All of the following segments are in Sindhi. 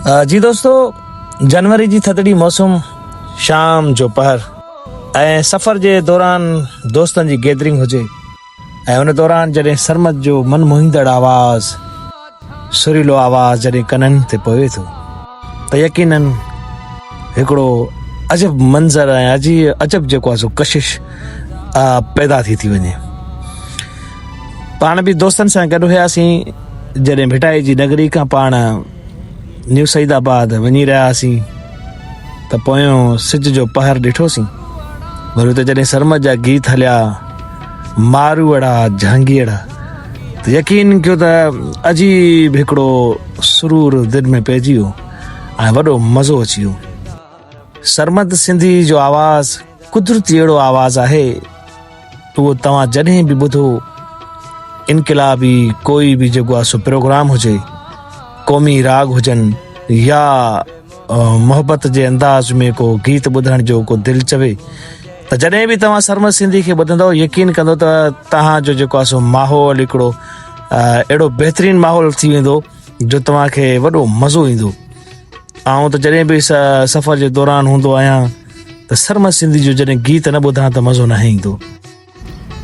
جي دوستو جنوري جي ٿڌڙي موسم شام جو پهر ۽ سفر جي دوران دوستن جي گيدرنگ هجي ۽ ان دوران جڏهن سرمد جو من موهيندڙ آواز سريلو آواز جڏهن ڪنن تي پوي ٿو ته يقينن هڪڙو عجب منظر ۽ عجيب عجب جيڪو آهي سو ڪشش پيدا ٿي ٿي وڃي پاڻ به دوستن سان گڏ هياسين جڏهن ڀٽائي جي نگري کان پاڻ نيو سعيد آباد وڃي رهيا هئاسين ته پويون سج جو پهر ڏٺوسين وري اتي جڏهن سرمد جا گيت هليا ماروئڙا جهانگيئڙا ته يقين ڪيو ته عجيب هڪڙو سرور دل ۾ پئجي ويو ۽ وڏو مزو اچي ويو سرمد سنڌي جو آواز قدرتي اهڙو آواز آهي اهو توهان جڏهن به ٻڌو انقلابي ڪوئي به جيڪو آهي سو پروگرام هجي قومي راڳ هجن يا محبت جي انداز ۾ ڪو گيت ٻڌڻ جو ڪو دل چوي ته جڏهن به توهان سرمد سنڌي کي ٻڌندو يقين ڪندو ته توهان جو جيڪو آهي سو ماحول هڪڙو اهڙو بهترين ماحول ٿي ويندو جو توهان کي وڏو مزو ايندو آئون ته جڏهن به سفر جي دوران هوندو آهيان ته سرمد سنڌي جو جڏهن گيت نه ٻڌان ته مزو ناهي ايندو.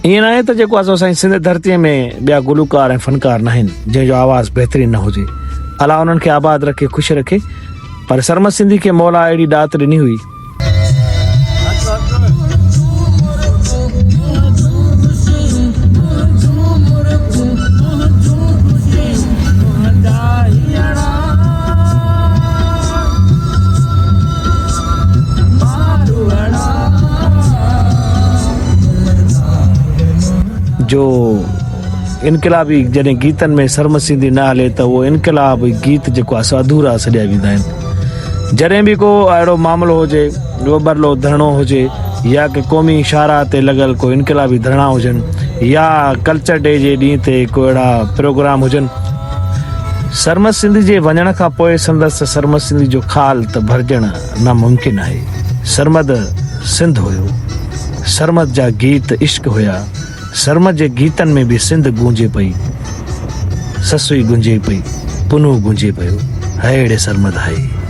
ائين ناهي ته جيڪو اسان جي سنڌ ڌرتيء ۾ ٻيا گلوڪار ۽ فنڪار ناهن جنهن جو آواز بهترين نه هجي. الله انهن کي آباد رکي خوش رکي پر سرمد سنڌي کي مولا اهڙي ڏات ڏني هئي. جو انقلابي جڏهن گيتن ۾ سرمسيندي نه هلي ته اهو انقلاب گيت جيڪو آهي سو اڌورا سڏيا ويندا آهن جڏهن به ڪو اهڙو معاملو هجي ٻرلو ڌرڻو هجي يا ڪي قومي شاهراهه تي لڳل ڪو انقلابي ڌرڻا هجن يا ڪلچر ڊي جي ڏينهن تي ڪو اهڙا پروگرام هجن سرمد سنڌي جي وڃڻ کان پوء سندس سرمد سنڌي جو خال ته ڀرجڻ ناممڪن آهي. سرمد سنڌ هيو. سرمد جا گيت عشق هيا. سرمد جي گيتن ۾ به سنڌ گونجي پئي. سسئي گونجي پئي. پنهون گونجي پيو. هاء ڙي سرمد هاء.